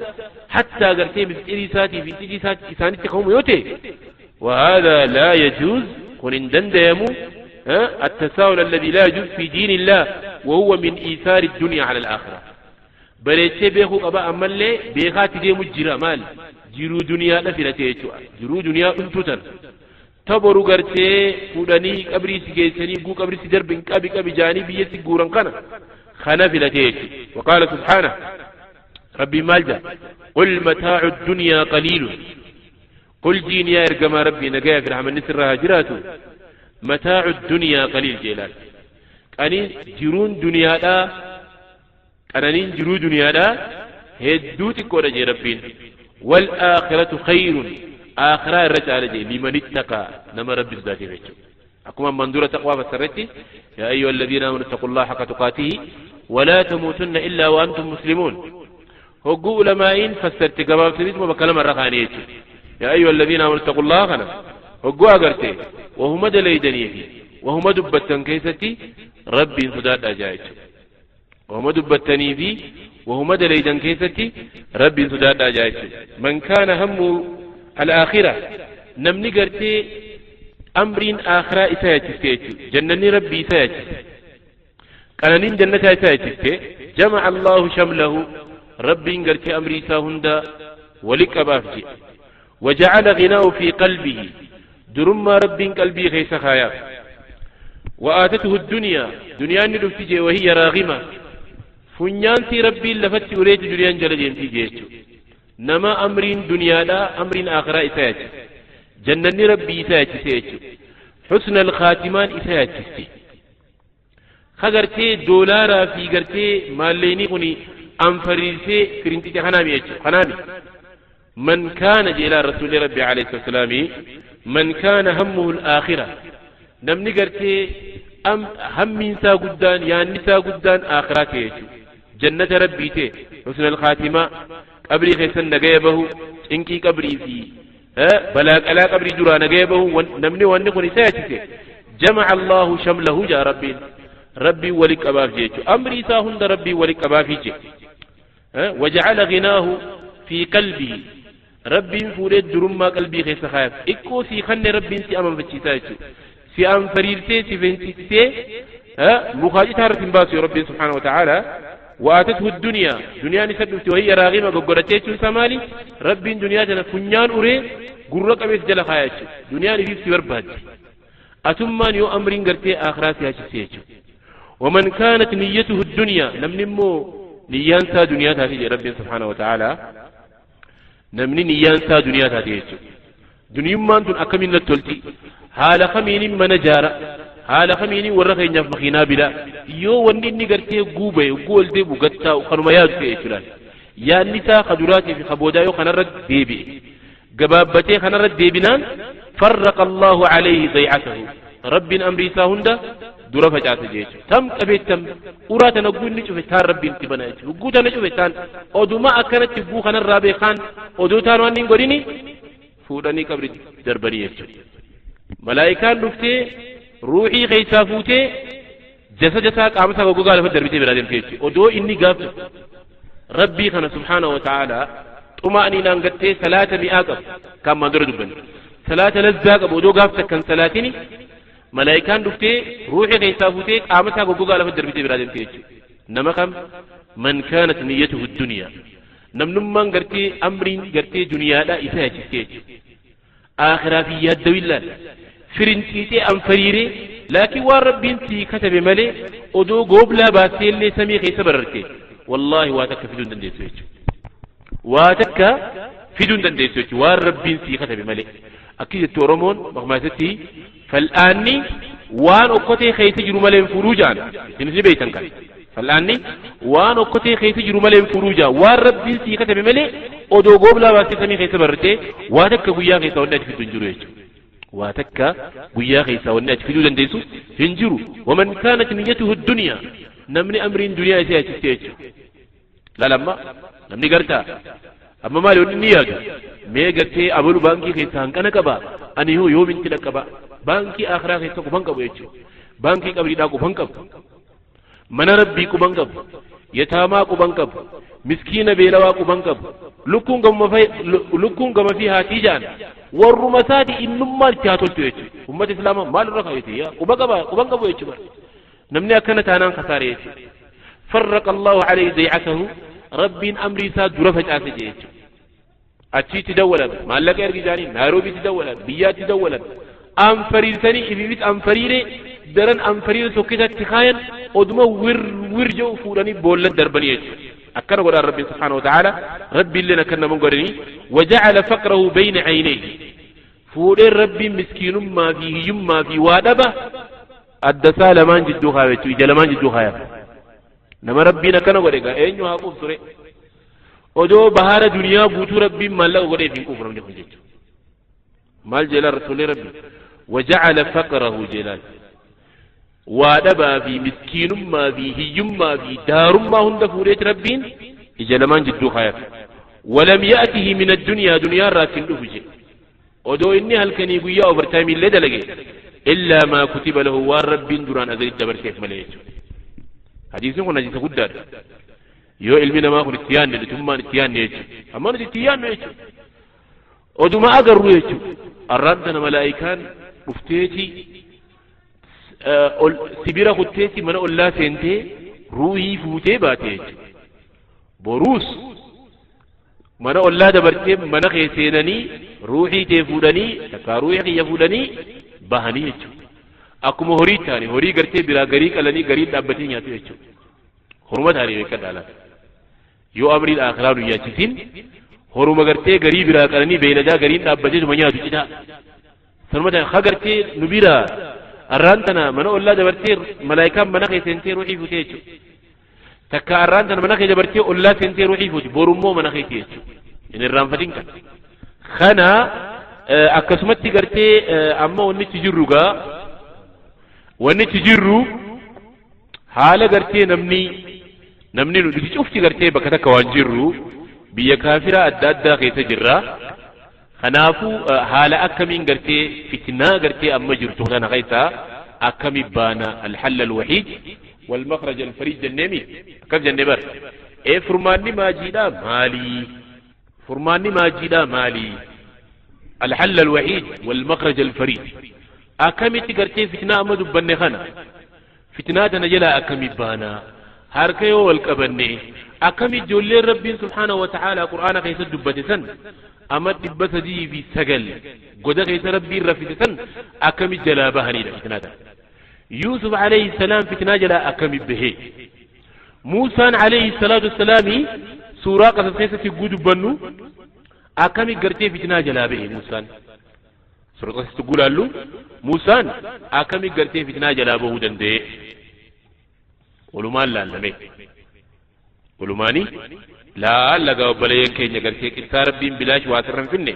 hattaa gartee misxirii isaatii fi iccitii isaanitti ka'umu yoo ta'e وهذا لا يجوز كن دنديم التساهل الذي لا يجوز في دين الله وهو من إيثار الدنيا على الآخرة بريتي بيخو قبا أما اللي بيخاتي دي مجرى مال جرو دنيا لفلتي جرو دنيا انتوتن تبرو غرتي فوداني قبري سيجيسني غو قبري سيدربن قبي قبي جاني بيسي غورن كان خنا فلتي. وقال سبحانه ربي مالجا قل متاع الدنيا قليل قل دين يا ارجما ربي نجاي في رحمة النسر هاجراته متاع الدنيا قليل جلال قني جرون دنيا لا قنانين جرو دنيا لا هدوتي كورا جي ربين والآخرة خير آخرة الرجال جي لمن اتقى نما ربي ذاته بيتو أكما منظورة تقوى فسرتي يا أيها الذين آمنوا اتقوا الله حق تقاته ولا تموتن إلا وأنتم مسلمون هقو علماء فسرت قباب سنتم بكلام الرخانية يا أيها الذين آمنوا اتقوا الله خنا هقو أقرتي وهم دليدني فيه وهم دبتن كيستي ربي صداد أجايت وهم دبتني فيه وهم دليدن كيستي ربي صداد أجايت من كان همه الآخرة نمني قرتي أمرين آخرة إسايتي جنني ربي إسايتي قالنين جنة إسايتي جمع الله شمله ربي قرتي أمري ساهندا ولك أبافجي وجعل غناه في قلبه درما ربي قلبي خيس خايا وآتته الدنيا دنيا ندفتي وهي راغمة فنيانتي ربي لفت أريد دنيا جلدين تيجي نما أمرين دنيا لا أمرين آخرة إسايتي جنني ربي إسايتي سيتي حسن الخاتمان إسايتي خغرتي دولارا في غرتي ماليني قني أنفريسي فرنتي خنامي يجو خنامي من كان جيلا رسول ربي عليه الصلاة والسلام من كان همه الآخرة نمني غرتي أم هم إنسا قدان يا نسا قدان آخرة يجو جنة ربي تي حسن الخاتمة قبري خيسن نغيبه إنكي قبري في بلاك ألا قبري جرى نغيبه نمني ونقني سيأتي جمع الله شمله جاء ربي ربي ولك أباف جيتو أمري ساهند ربي ولك أباف جي وجعل غناه في قلبه ربي فوريد درما قلبي خيس خايف إكو سي خن ربي سي أمام فتشي سي أم فريرتي سي فنتي مخاجي تعرف باسي ربي سبحانه وتعالى وآتته الدنيا دنيا نسبت وهي راغمة قرتيتو سمالي ربي دنيا جنا فنيان أوري قرق أبيس جل خايتو دنيا نفيس برباد أتمان يو أمرين قرتي آخراتي هاتي ومن كانت نيته الدنيا لم نمو نيانسا دنيا تاتي ربي سبحانه وتعالى نمني نيانسا دنيا تاتي دنيا ما أنتم أكمل للتلتي حال خمين من جارة حال خمين ورخي نف مخينا بلا يو وني نغرتي غوبه غول دي بوغتا وخنما ياد في اتلال يا نساء خدراتي في خبودا يو خنرد ديبي غبابتي خنرد ديبنان فرق الله عليه ضيعته رب امري ساهندا dura facaase jechu tam qabeettam uraa tana guunni cufe taan rabbiin itti bana jechuudha guutaa na cufe taan oduma akkanatti guu kanarraa beekaan oduu taan waan hin godhini fuudhanii qabri darbanii jechuudha malaayikaan dhuftee ruuxii keessaa fuutee jasa jasaa qaama isaa goggogaa lafa darbitee biraa deemte jechuudha odoo inni gaafa rabbii kana subhaana wa ta'ala xuma'anii gattee salaata mi'aa qabu kan maan dura dubbanne salaata lazzaa qabu odoo gaafta kan salaatini ملائكان دفتي روحي كيسا فوتي قامتها غوغا لفت دربتي برادم تيجي نما كم من كانت نيته الدنيا نمنمان غرتي امرين غرتي دنيا لا إسا تيجي آخرة في يد الله فرنتيتي ام فريري لكن وربي انتي كتب ملي ودو غوبلا باسيل لي سمي كيسا بررتي والله واتك في دون دنديسو واتك في دون دنديسو وربي انتي كتب ملي أكيد التورمون مغماستي فالآن وان أكتي خيس جرو ملين فروجان تنسي بيتن كان فالآن وان أكتي خيس جرو ملين فروجا والرب سيكة بملي أدو قبلا واسطة خيس برتي واتك قويا خيس ونأت في الدنجرو واتك قويا خيس ونأت في الدنجرو هنجرو ومن كانت نيته الدنيا نمني أمرين دنيا سيأتي لا لما نمني قرتا أما مالي وني يادو mee gartee abalu baankii keessaa hanqana qaba ani hoo yoomin tila qaba baankii akhiraa keessa qufan qabu jechuudha baankii qabriidhaa qufan qabu mana rabbii quban qabu yataamaa quban qabu miskiina beelawaa quban qabu lukkuun gama fi haatii ja'an warruma isaati innummaan itti haa toltu jechuudha ummata islaamaa maal irra kaa'ete yaa quba qaba quban qabu jechuudha namni akkana taanaan kasaare jechuudha farraqa allahu alayhi daycatahu rabbiin amrii isaa dura facaase jechuudha achitti dawwalan maallaqa ergi isaanii naayiroobiitti dawwalan biyyaatti dawwalan anfariirsanii ififit anfariire daran anfariire tokkisatti kaayan oduma wir wir jedhu fuudhanii boolla darbanii jechuudha akkana godhaan rabbiin subhaanahu wa ta'ala rabbiilleen akka naman godhanii wajacala faqrahu bayna caynayhi fuudheen rabbiin miskiinummaa fi hiyyummaa fi waa dhaba addasaa lamaan jidduu kaaya jechuudha ija lamaan jidduu kaaya nama rabbiin akkana godhe gaa eenyu haa quuf ture odoo bahara duniyaa guutuu rabbiin maallaqa godheef hin quufu namni kun jechuudha. Maal jeelaan rasuulli rabbi? Wajacala faqrahu jeelaan. Waa dhabaa fi miskiinummaa fi hiyyummaa fi daarummaa hunda fuudheeti rabbiin ija lamaan jidduu kaayaaf. Walam ya'tihi min addunyaa, duniyaa irraa ittiin dhufu jedhe. Odoo inni halkanii guyyaa overtime illee dalage, illaa maa kutiba lahu, waan rabbiin duraan azalitti dabarseef malee jechuudha. Hadiisni kun hadiisa guddaadha. Yoo ilmi namaa kun itti yaadne, nutummaan itti yaadne jechuudha. Amma nuti itti yaadnu jechuudha. Oduma agarru jechuudha. Arraan tana malaayikaan dhufteeti sibira kutteeti mana ollaa seentee ruuhii fuutee baate jechuudha. Boruus mana ollaa dabartee mana kee seenanii ruuhii tee fuudhanii, takkaa ruuhii kiyya fuudhanii bahanii jechuudha. Akkuma horii taane horii gartee biraa garii qalanii garii dhaabbatee nyaatu jechuudha. Horuma taane beekadha laata. Yoo amriin akhiraa nu yaachisin, horuma gartee garii biraa qalanii beeyladaa gariin dhaabbateetuma nyaatu citaa. Sanuma taane ha gartee nu biraa arraan tana mana ollaa dabartee malaayikaan mana kee seentee ruuhii fuutee jechuudha. Takka arraan tana mana kee dabartee ollaa seentee ruuhii fuuti, borummoo mana keeti jechuudha. Hin irraanfatin kana. Kana akkasumatti gartee amma wanni itti jirru gaa, wanni itti jirru haala gartee namni nuti cufti gartee bakka takka waan jirru, biyya kaafiraa adda addaa keessa jirra. Kanaafuu haala akkamiin gartee fitnaa gartee amma jirtu kana keessaa akkami baana? Alhalla alwahiid walmakhraj alfariid jenneemi, akkas jennee bar. Ee, furmaanni maajiidhaa maalii? Furmaanni maajiidhaa maalii? Alhalla alwahiid walmakhraj alfariid. Akkamitti gartee fitnaa amma dubbanne kana, fitnaa tana jalaa akkami baana? Harka yoo wal qabanne, akkami ijoolleen rabbiin subhaanahu wa ta'aalaa qur'aana keessatti dubbate san, amma 309 goda keessa rabbiin raffise san, akkami jalaa bahanidha fitnaa tana? Yuusuf alayhi salaam fitnaa jalaa akkami bahee? Muusaan alayhi salaatu wassalaami suuraa Qasas keessatti hogguu dubbannu akkami gartee fitnaa jalaa bahe Muusaan? Suuraa Qasas hogguu laallu Muusaan akkami gartee fitnaa jalaa bahuu danda'e? Walumaan laallame, walumaani laalla gaa obboleeyyan keenya. Gartee qissaa rabbiin bilaash waa asirra hin finne,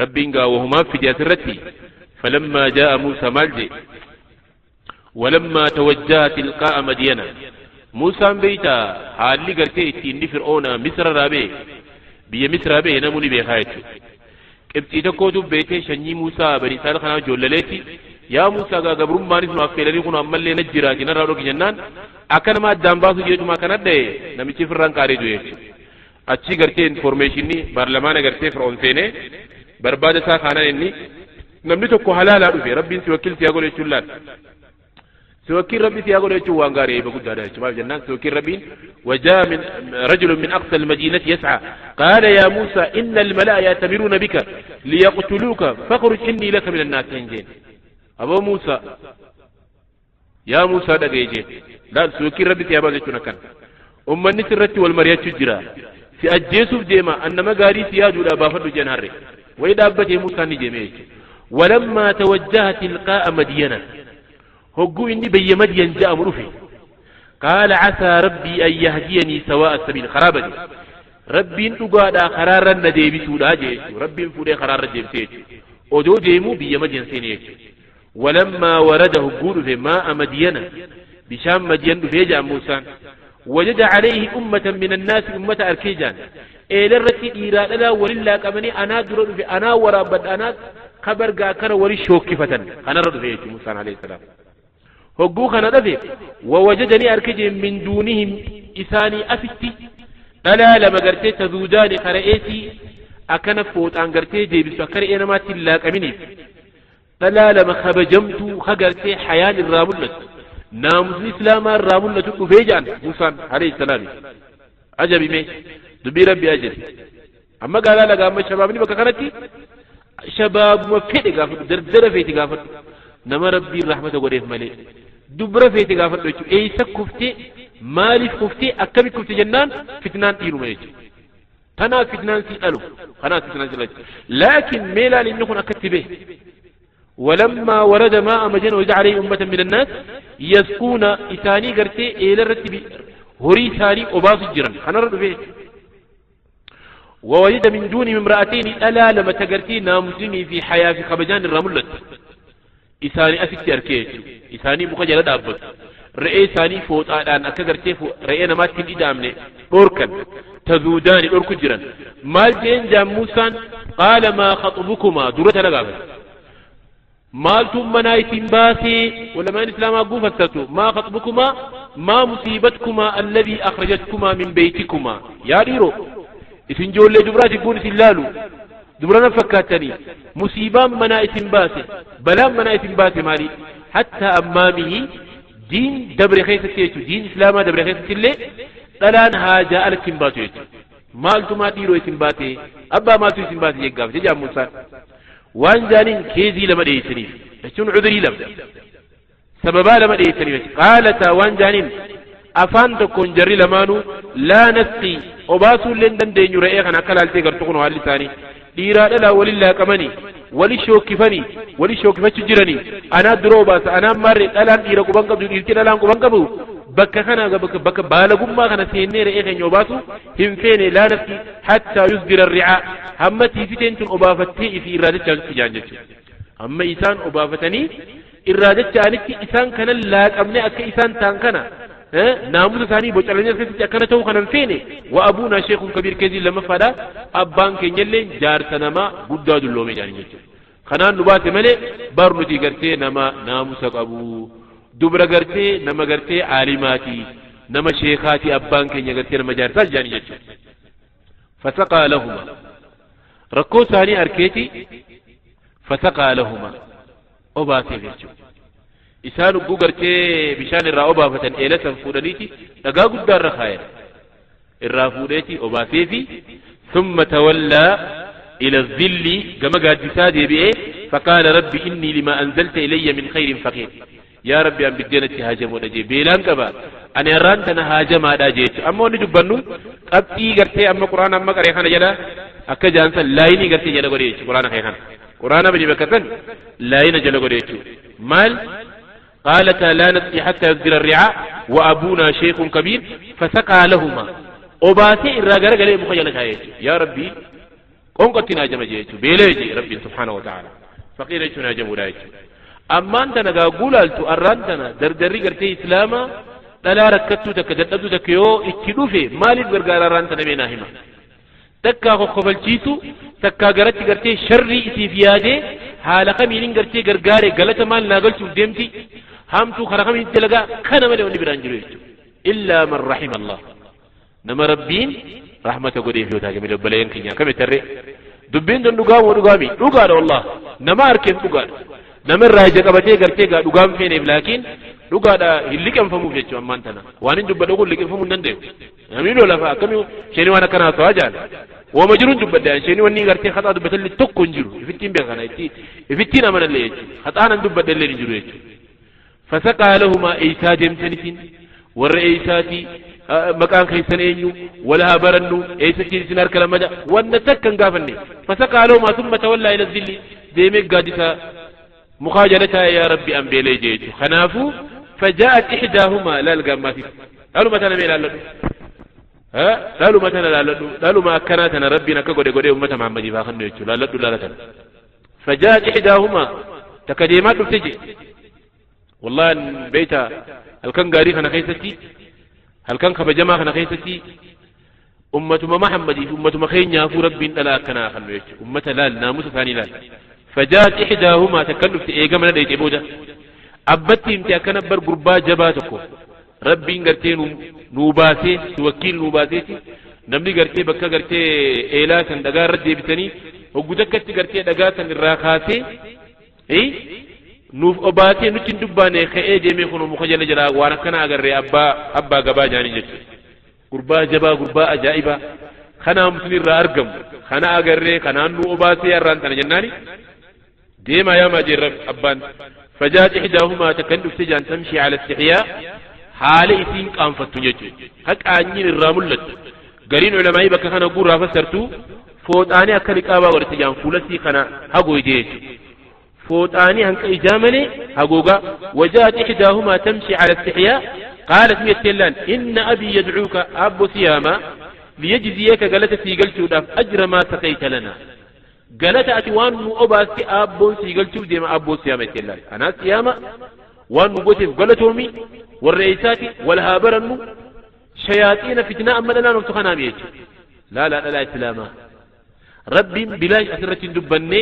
rabbiin gaa wahumaaf fide asirratti. Falammaa jaa'a Muusaa maal jee? Walammaa tawajjaha tilqaa'a Madiyana. Muusaan beeyta, haalli gartee itti inni Fir'oona Misra irraa ba'e, biyya Misraa ba'e, namuu ni beekaa jechuudha. Qibxii tokkootu beetee sanyii Muusaa bani Israa'el kanaa ijoollaleetti, yaa Muusaa, gaa gabrummaanis nu affeelanii kun ammallee na jiraati narraa dhoki jennaan, akka nama addaan baasu jeetuma akkana dha'e, namichi firraan qaaree du'e jechuudha. Achii gartee informeeshinii baarlamaana gartee Fir'oon seenee barbaada isaa kaanaan, inni namni tokko halaalaa dhufe, rabbiin si wakkil si haa godhu jechuun laal. Si wakkiin rabbi si haa godhu jechuun waan gaarii eeba guddaadha jechuudha. Maal jennaan, si wakkiin rabbiin. وجاء من رجل من أقصى المدينة يسعى قال يا موسى إن الملأ يأتمرون بك ليقتلوك فاخرج إني لك من الناصحين جين. أبو موسى، يا موسى dhagee jeen laal, si wakkiin rabbi si haa baasu jechuun akkan. Ummanni sirratti wal mari'achuu jira, si ajjeesuuf deema, annama gaarii si yaaduudha, baafadhu jeen. Harre wayi dhaabbatee Muusaan ni deeme jechuudha. ولما توجه تلقاء مدينة، hogguu inni biyya Madiyan je'amu dhufe، قال عسى ربي أن يهديني سواء السبيل. Karaa bade, rabbiin dhugaadhaa karaarra na deebisuudha jee jechuudha. Rabbiin fuudhee karaarra deebisee jechuudha. Odoo deemuu biyya Madiyan seene jechuudha. ولما ورد، hogguu dhufe، ماء مدين، bishaan Madiyan dhufee jedhan Muusaan، وجد عليه أمة من الناس، ummata arkee jaan. Eelarratti dhiiraa dhalaa walin laaqamanii, anaa dura dhufe, anaa waraabbadha, anaa kabargaa kana wali shookkifatan. Kanarra dhufe jechuudha Muusaan alayhi salaam. Hogguu kana dhafe, ووجد ni arke jeen، من دونهم، isaanii asitti dhalaa lama gartee تذودان, kara'eetii akkana fooxaan gartee deebisu akka re'ee namaatti hin laaqaminiif, dhalaa lama kabajamtuu ka gartee hayaan irraa mul'atu, naamusni islaamaa irraa mul'atu dhufee jedhan Muusaan alayhi salaami. Ajabime dubbii rabbi ajabi. Amma gaalaa lagaa, amma shabaabni bakka kanatti shabaabuma fedhe gaafadhu, dardara feeti gaafadhu, nama rabbiin rahmata godheef malee, dubra feete gaafadhu jechuudha. Eeysa kuftee, maaliif kuftee, akkami kufte jennaan, fitnaan dhiiruma jechuudha. Tanaaf fitnaan si dhalu, kanaaf fitnaan si dhalu. Laakiin mee laal, inni kun akkatti bahe. ولما ورد ماء مدين وجد عليه أمة من الناس يسقون، isaanii gartee eela irratti horii isaanii obaasu jiran kanarra dhufe. ووجد من دونهم امرأتين ألا لما تقرتي نامسلمي في حياة في خبجان الرملت إساني أسكت أركيت إساني مخجل دابت رئي إساني فوت آلان أكا رئينا ما تكن إدامني أوركا تذودان أوركو جرا مال جين جام موسى قال ما خطبكما درة لغافل مالتم منايتين باسي ولا ما الإسلام أقو فستو ما خطبكما ما مصيبتكما الذي أخرجتكما من بيتكما يا ديرو إسن جولي دبرات يقول سلالو دبرنا فكاتني مصيبة منايتين باسي بلا منايتين باسي مالي حتى أمامه دين دبر خيسة تيتو دين إسلاما دبر خيسة اللي طلان هاجا ألتين باتو يتو مالتما ديرو إسن باتي أبا مالتو إسن باتي يقاف جا موسى وان جانين كيزي لما ديسني لكن عذري لما سببا لما ديسني قالتا وان جانين أفان تكون جري لمانو لا نسقي وباسو لندن دين رأي خنا كلالتي قرتقون هاللساني ديرا لا ولله كمني ولي شوكفني ولي شوكفتش جرني أنا دروباس أنا مري ألان ديرا قبان قبضو ديرتين ألان قبان قبضو بك خنا بك بالغم ما خنا سيني رأي خن يوباسو هم فيني لا نسقي حتى يصدر الرعاء هم تيفتين تن أبافتي في إرادة جانجتش هم إسان أبافتني إرادة جانجتش إسان كان لا أمني أك إسان تان كان ناموس ثاني بوچلني سيتي أكنا تو خنن فيني وأبونا شيخ كبير كذي لما فدا أبان كنيلين جار سنما غدا دلومي جانجتش خنان نبات ملي برنتي غرتي نما ناموس أبو دبر غرتي نما غرتي عالماتي نما شيخاتي أبان كنيا غرتي نما جار سال جانجتش فسقى لهما ركو ثاني أركيتي فسقى لهما أباتي فيتشو إسانو غرتي بشان الرا أبافتن إلسن فودنيتي لقا قدار رخايا الرافوديتي أباتي ثم تولى إلى الظل كما قال جسادي بإيه فقال ربي إني لما أنزلت إلي من خير فقير يا ربي أن بدينتي هاجم ونجي بيلان كبا أنا رانتنا هاجم هذا جيت أما ونجبنو قبتي قرتي أما قرآن أما قريخانا جلا أكا جانسا لايني قرتي جلا قريش قرآن خيخان قرآن بني بكتن لايني جلا قريش مال قالتا لا نسقي حتى يصدر الرعاء وأبونا شيخ كبير فسقى لهما أباتي الرجال قال مخيلة يا ربي قنقتنا هاجم جيت بيليجي ربي سبحانه وتعالى فقير هاجم ولايك أما أنت نجا قولالتو أرانتنا دردري قرتي إسلاما لا ركتو تكدتو تكيو اتلوفي مالي برغال أرانتنا بيناهما تكا خفلتيتو تكا قرتي قرتي شري إسيفيادي حال خميلين قرتي قرقاري قلت مال ناقلتو ديمتي همتو خرخمين تلقى خنا مالي وني برانجلو إلا من رحم الله نما ربين رحمة قدي في وتاجمي لبلين كنيا كم تري دبين دون دقام ودقامي دقال والله نما أركب دقال نما الراجع قبتي قرتي قال دقام فين لكن دقال اللي كان فمو فيتشو أما أنتنا وأنا دب دقول اللي كان فمو نندم أمينو لا فا كم شيني وأنا كنا سواجان ومجرون دب ده شيني واني قرتي خطأ دب اللي تكون جرو يفتين بيغنا يفتين أمن اللي يجي خطأ أنا دب اللي يجرو يجي فسقى لهما إيسا جمتنسين والرئيساتي مكان خيسن اينيو ولا برنو ايسا تيسنار كلام جا وانا تكن قافني فسقى لهما ثم تولى الى الذل ديمك قادسا مخاجلتها يا ربي ام بيلي جيتو خنافو فجاءت احداهما لا القامات قالوا مثلا ميلا لدو ها قالوا مثلا لا لدو قالوا ما كانتنا ربي نكا غودي غودي امه محمد فاخن يجو لا لدو لا لدو فجاءت احداهما تكديمات تجي والله بيتا هل كان غاري خنا خيستي هل كان خبجما خنا خيستي أمة محمد أمة مخين يافو ربي لا كنا خنو أمة لا ناموس ثاني لا فجاءت إحداهما تكلف إيجا من الأيت إبودا أبتي امتي أكنبر قربا جباتكو ربي قرتي نوباسي توكيل نوباسي نمني قرتي بكا قرتي إيلاسا دقا ردي بتني وقدكت قرتي دقاسا الراخاسي إيه نوف أباتي نتين دباني خئي جميع خنو مخجل جلا وانا كنا أقري أبا قبا جاني جت قربا جبا قربا أجائبا خنا مسني را أرقم خنا أقري خنا نو أباتي أران تنا جناني ديما يا ما جرب أبان فجاءت إحداهما تكلف سجان تمشي على استحياء حال إسين قام فتنجت حق أنين الراملت قرين علمائي بك خنا قرى فسرتو فوتاني أكلك أبا ورتجان فولسي خنا هقو يجيج فوتاني هنك إجامني هقوقا وجاءت إحداهما تمشي على استحياء قالت ميتلان إن أبي يدعوك أبو سياما Liyajziyaka galata sii galchuudhaaf ajra maa saqayta lana. Galata ati waan nu obaasti aabboon sii galchuuf deema aabboon siyaama ittiin laala. Kanaaf siyaama waan nu gooteef galatoomi warra eessaati wal haa barannu shayaaxiina fitnaa amma dhalaan oftu kanaami jechuudha. Laalaa dhalaa islaamaa. Rabbiin bilaash asirratti hin dubbanne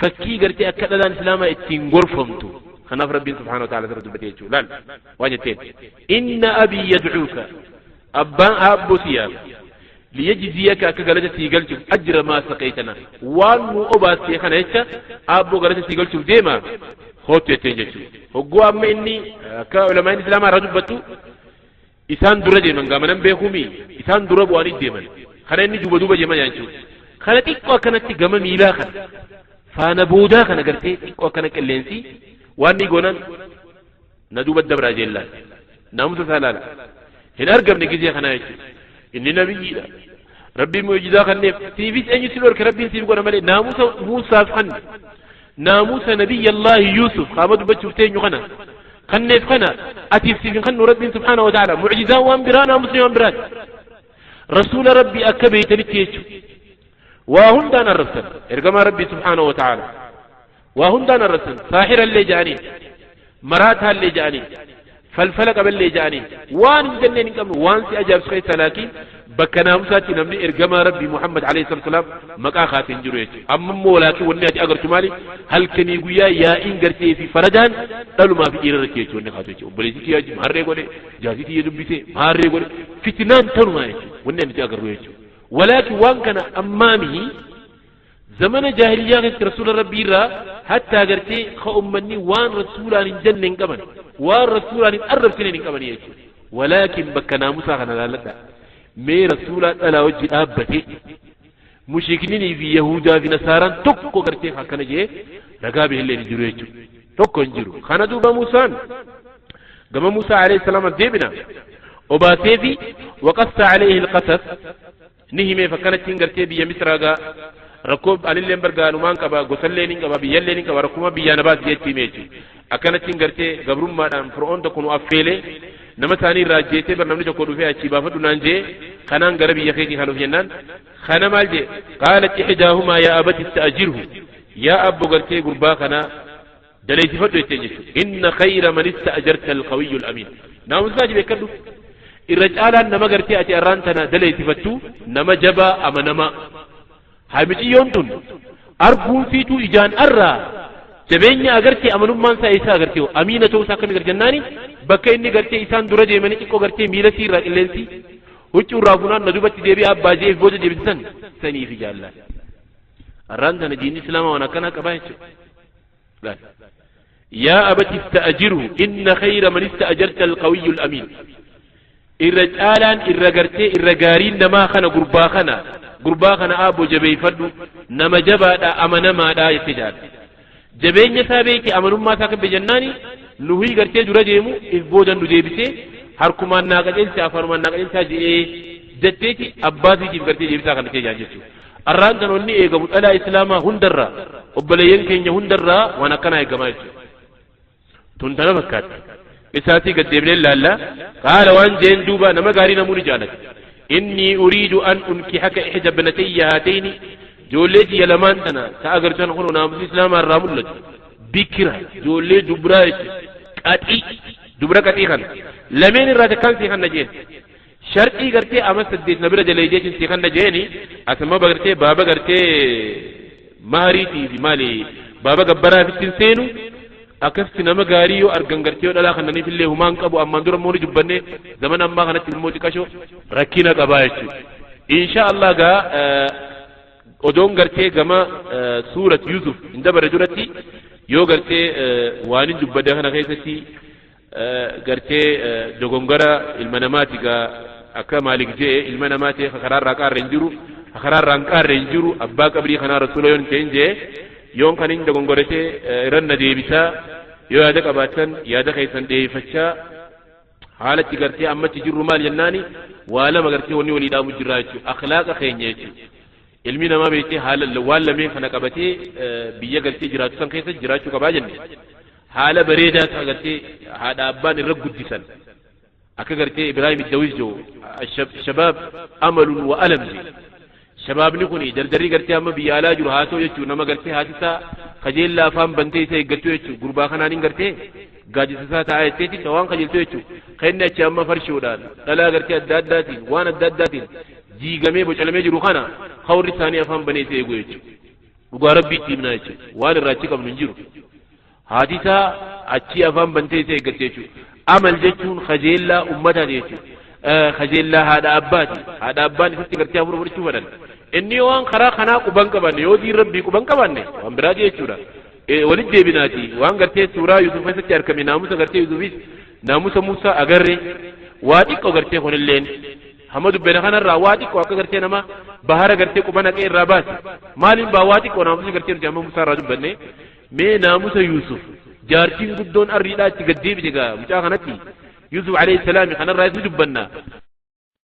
fakkii gartee akka dhalaan islaamaa ittiin gorfamtu. Kanaaf Rabbiin subhaanahu wa ta'ala asirratti dubbate jechuudha. Laal waan jetteen. Inna abii yadcuuka abbaan aabboo siyaama. Liyajziyaka akka galata sii galchuuf ajra maa saqaytana waan nu obaastee kana jecha aabboo galata sii galchuuf deema hoottu jetteen jechuudha. Hogguu amma inni akka ulamaan islaamaa irraa dubbattu isaan dura deeman gaamanan beekuumi isaan dura bu'anii deeman kana inni duuba duuba deeman jechuudha. Kana xiqqoo akkanatti gama miilaa kana faana boodaa kana gartee xiqqoo akkana qilleensi waan ni goonan na duuba dabraa jeellaan naamusa isaa laala hin argamne gizee kanaa jechuudha. Inni nabiyyiidha. Rabbiin mu'jizaa kanneef siifis eenyu si dhorke Rabbiin siif godha malee naamusa Muusaaf kanne naamusa nabiyyallaahi Yuusuf qaama dubbachuuf teenyu kana kanneef kana atiif siif hin kannu Rabbiin subhaanahu wa ta'ala mu'jizaan waan biraa naamusni waan biraati. Rasuula Rabbii akka beeytanitti jechuudha. Waa hundaan arrabsan ergamaa Rabbii subhaanahu wa ta'ala waa hundaan arrabsan saahirallee ja'anii maraataallee ja'anii falfala qaballee ja'anii waan hin jenneen hin qabnu waan si ajaa'ibsu keessa laakiin bakka naamusaatti namni ergamaa Rabbii Muhammad alayhi salaatu wasalaam maqaa kaasee hin jiru jechuudha. Amma immoo laakiin wanni ati agartu maali halkanii guyyaa yaa'iin gartee fi faradaan dhalumaa fi dhiira irratti jechuudha wanni kaatu jechuudha. Obboleessi kiyyaa maarree godhe jaarsi kiyya dubbise maarree godhe fitnaan tanumaa jechuudha wanni nuti agarru jechuudha. Walaakin waan kana ammaamihi zamana jaahiliyyaa keessatti rasuula Rabbii irraa hatta agartee ka ummanni waan rasuulaan hin jenne hin qaban waan rasuulaan hin arrabsine hin qaban jechuudha. Walaakin bakka naamusaa kana laalladha. Mee rasuulaa dhalaa wajji dhaabbate mushikninii fi yahudaa fi nasaaraan tokko gartee akkana jee ragaa bahillee hin jiru jechuudha. Tokko hin jiru. Kana duuba Muusaan gama Muusaa alayhi salaam as deebina. Obaasee fi waqassa alayhi alqasas ni himeef akkanatti hin gartee biyya Misraa gaa rakkoo anilleen bargaanumaan qaba gosallee ni qaba biyyallee ni qaba rakkuma biyyaa na baasi jetti hime jechuudha. Akkanatti hin gartee gabrummaadhaan Fir'oon tokko nu affeelee nama isaanii irraa ajjeesee bar namni tokko dhufee achii baafadhu naan jee kanaan gara biyya keetii kan dhufe jennaan kana maal jee qaalat ixdaahumaa yaa abati ista'jirhu yaa abbo gartee gurbaa kana daleessifadhu jetteen jechuudha. Inna khayra man ista'jarta alqawiyyu alamiin. Naamusa isaa beekadhu irra caalaan nama gartee ati arraan tana daleessifattu nama jabaa amanamaa. Haamiciyyoon tun arguun fiituu ijaan arraa jabeenya agartee amanummaan isaa eessaa agartee amiina ta'uu isaa akkamii garjannaani bakka inni gartee isaan dura deemanii xiqqoo gartee miila sii irraa qilleensi huccuu irraa funaan na duubatti deebi'ee abbaa jeef booda deebisan saniif jaallaan. Arraan tana diinni islaamaa waan akkanaa qabaa jechuudha. Yaa abati ista'jirhu inna khayra man ista'jarta alqawiyyu alamiin. Irra caalaan irra gartee irra gaariin namaa kana gurbaa kana aabbo jabeeffadhu nama jabaadha amanamaadha jettee jaalla. Jabeenya isaa beekee amanummaa isaa kan beejannaani nuhii gartee dura deemu if boodan nu deebisee harkumaan naa qajeelcha afaanumaan naa qajeelchaa jedhee jetteeti abbaasiitiif gartee deebisaa kan ta'e jechuudha. Arraan kan wanni eegamu dhalaa islaamaa hundarraa obboleeyyan keenya hundarraa waan akkanaa eegamaa jechuudha. Tun tana fakkaatti. Isaatii gad deebinee ilaalla. Qaala waan jeen duuba nama gaarii namuu ni jaalata. Inni uriidu an unkihaka ihda ibnatayya haatayni ijoollee tiyya lamaan tana ta agartan kun naamusi islaamaa irraa mul'atu. Bikira ijoollee dubraa jechuudha. Qaxii dubra qaxii kana lameen irraa takkaan sii kanna jeen. Sharxii gartee ama 8 na bira jalee jechuun sii kanna jeeni asuma gartee baaba gartee mahariitii fi maali baaba gabbaraa fittiin seenu akkasitti nama gaarii yoo argan gartee yoo dhalaa kannaniif illee humaan qabu ammaan dura immoo ni dubbanne zaman ammaa kanatti immoo xiqqasho rakkina qabaa jechuudha. Insha Allah gaa odoon gartee gama suurat Yusuf hin dabarre duratti yoo gartee waan hin dubbadde kana keessatti gartee dogongora ilma namaati gaa akka Maalik jee ilma namaati karaarraa qaarre hin jiru karaarraa hin qaarre hin jiru abbaa qabrii kanaa rasuula yoon ta'in jee yoon kan hin dogongorete irra deebisaa yoo yaada qabaatan yaada keessan dhiyeeffachaa haalatti gartee ammatti jirru maal jennaani waa lama gartee wanni walii dhaamu jirraa jechuudha akhlaaqa keenya jechuudha. Ilmi namaa beektee haala waan lameen kana qabatee biyya gartee jiraatu san keessa jiraachuu qabaa jenne haala bareedaa isaa gartee haadha abbaan irra guddisan Akka gartee Ibraahim Iddawis jiru, shabaab amalun wa alam je. Shabaabni kun dardarrii gartee amma biyya alaa jiru haa ta'u jechuun, nama gartee haati isaa kajeellaa afaan bantee isa eeggachuu jechuun, gurbaa kanaan hin gartee gaaddisa isaa taa'aa jetteeti waan kajeeltu jechuun, kan inni achi amma farshoodhaan dhalaa gartee adda addaatiin waan adda addaatiin diigamee bocalamee jiru kana hawri isaanii afaan banee isa eegu jechuudha. Dhugaa Rabbii itti himnaa jechuudha. Waan irraa achi qabnu hin jiru. Haati isaa achii afaan bantee isa eeggatte jechuudha. Amal jechuun kajeellaa ummataati jechuudha. Kajeellaa haadha abbaati. Haadha abbaan isatti gartee hafuura fudhachuu fedhan. Inni waan karaa kanaa quban qabanne, yoo diin Rabbii quban qabanne, waan biraati jechuudha. Walitti deebinaati. Waan gartee suuraa Yusuf keessatti argame, naamusa gartee Yusufis, naamusa Musaa agarre, waa xiqqoo gartee kunilleen hamma dubbina kanarraa waa xiqqoo akka gartee nama bahara gartee quba naqee irraa baase. Maaliin baa waa xiqqoo naamusa gartee nuti amma Musaa irraa dubbanne, mee naamusa Yusuf jaartiin guddoon arriidhaa itti gad deebite gaa mucaa kanatti, Yusuf alayhi salaami, kanarraa ni dubbanna.